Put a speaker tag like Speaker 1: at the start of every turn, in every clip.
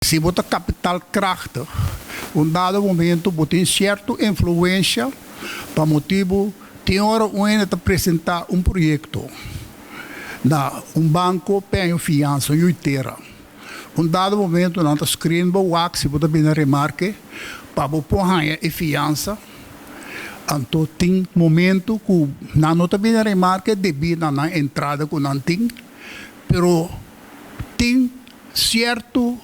Speaker 1: Si bo ta kapitaalkrachtig, un dado momento bo tin sierto influensha pa motibu tin ora un hende ta presentá un proyekto na un banko p'e un fiansa, un yuitera. Un dado momento nan ta screen bo wak si bo ta bini remarke pa bo por haña e fiansa. Anto tin momento ku nan no ta bini remarke debí na nan entrada ku nan tin, pero tin sierto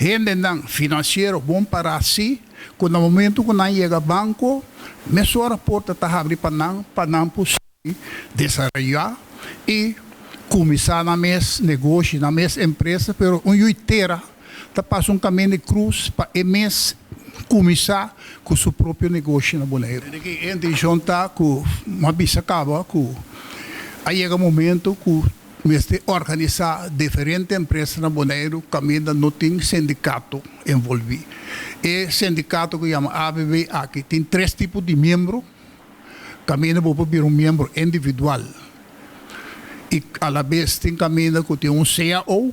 Speaker 1: hendenan finansiero bon pará si ku na momento ku nan yega banko mesora porta ta habri pa nan pa nan por sigui desaroyá i kuminsá nan mes negoshi, nan mes empresa, pero un yuitera ta pasa un kaminda di krus pa e mes kuminsá ku su propio negoshi na Boneiru. E intenshon ta ku m'a bisa kaba ku a yega momento ku Mester organisá diferente empresa na Boneiru kaminda no tin sindikato envolví. E sindikato ku yama ABB aki tin tres tipo di miembro, kaminda bo por bira un miembro individual i alabes tin kaminda ku tin un cao.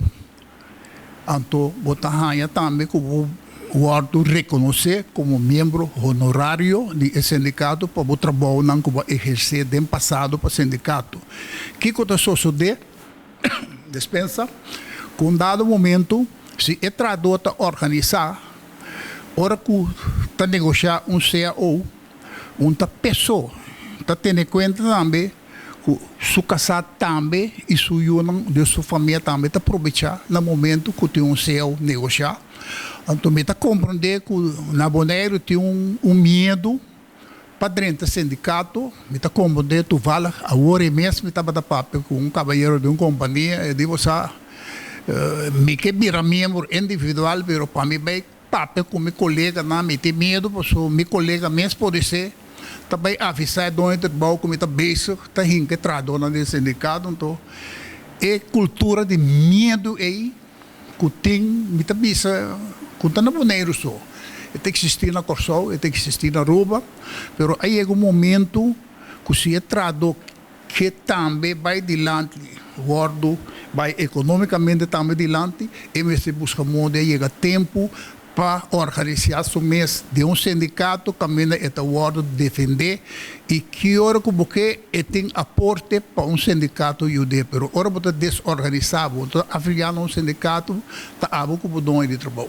Speaker 1: Anto bo ta haña tambe ku bo wòrdu rekonosé komo miembro honorario di e sindikato pa bo trabounan ku bo a ehersé den pasado pa sindikato. Kiko ta sosodé? Despensa. Ku un dado momento, si e trahadó ta organisá, ora ku ta negoshá un cao, un ta peso ta tene kuenta tambe ku su kasá tambe i su yunan di su famia tambe ta probechá na momentu ku tin un seo negoshá. Anto mi ta komprondé ku na Boneiru tin un miedu pa drenta sindikato. Mi ta komprondé toevallig awor e mes mi tabata papia ku un kabayero di un kompania, e di bo sa mi ke bira miembro individual pero pa mi bai Papia ku mi koleganan, mi tin miedu pasobra mi kolega mes podisé ta bai avisá e doño di trabou ku mi ta bezig ta hinka e trahadónan den sindikato. Anto e kultura di miedu ei ku tin, mi ta bisa ku ta na Boneiru so, e ta eksistí na Kòrsou, e ta eksistí na Aruba, pero a yega un momentu ku si e trahadó Ke tambe bai dilanti, wòrdu bai ekonómikamente tambe dilanti, e mester buska moda di a yega tempu pa organisá su mes den un sindikato kaminda e ta wòrdu defendé i ki ora ku bo ke e tin aporte pa un sindikato yud'é. Pero ora bo ta desorganisá, bo no ta afiliá na un sindikato, ta abo ku bo doño di trabou.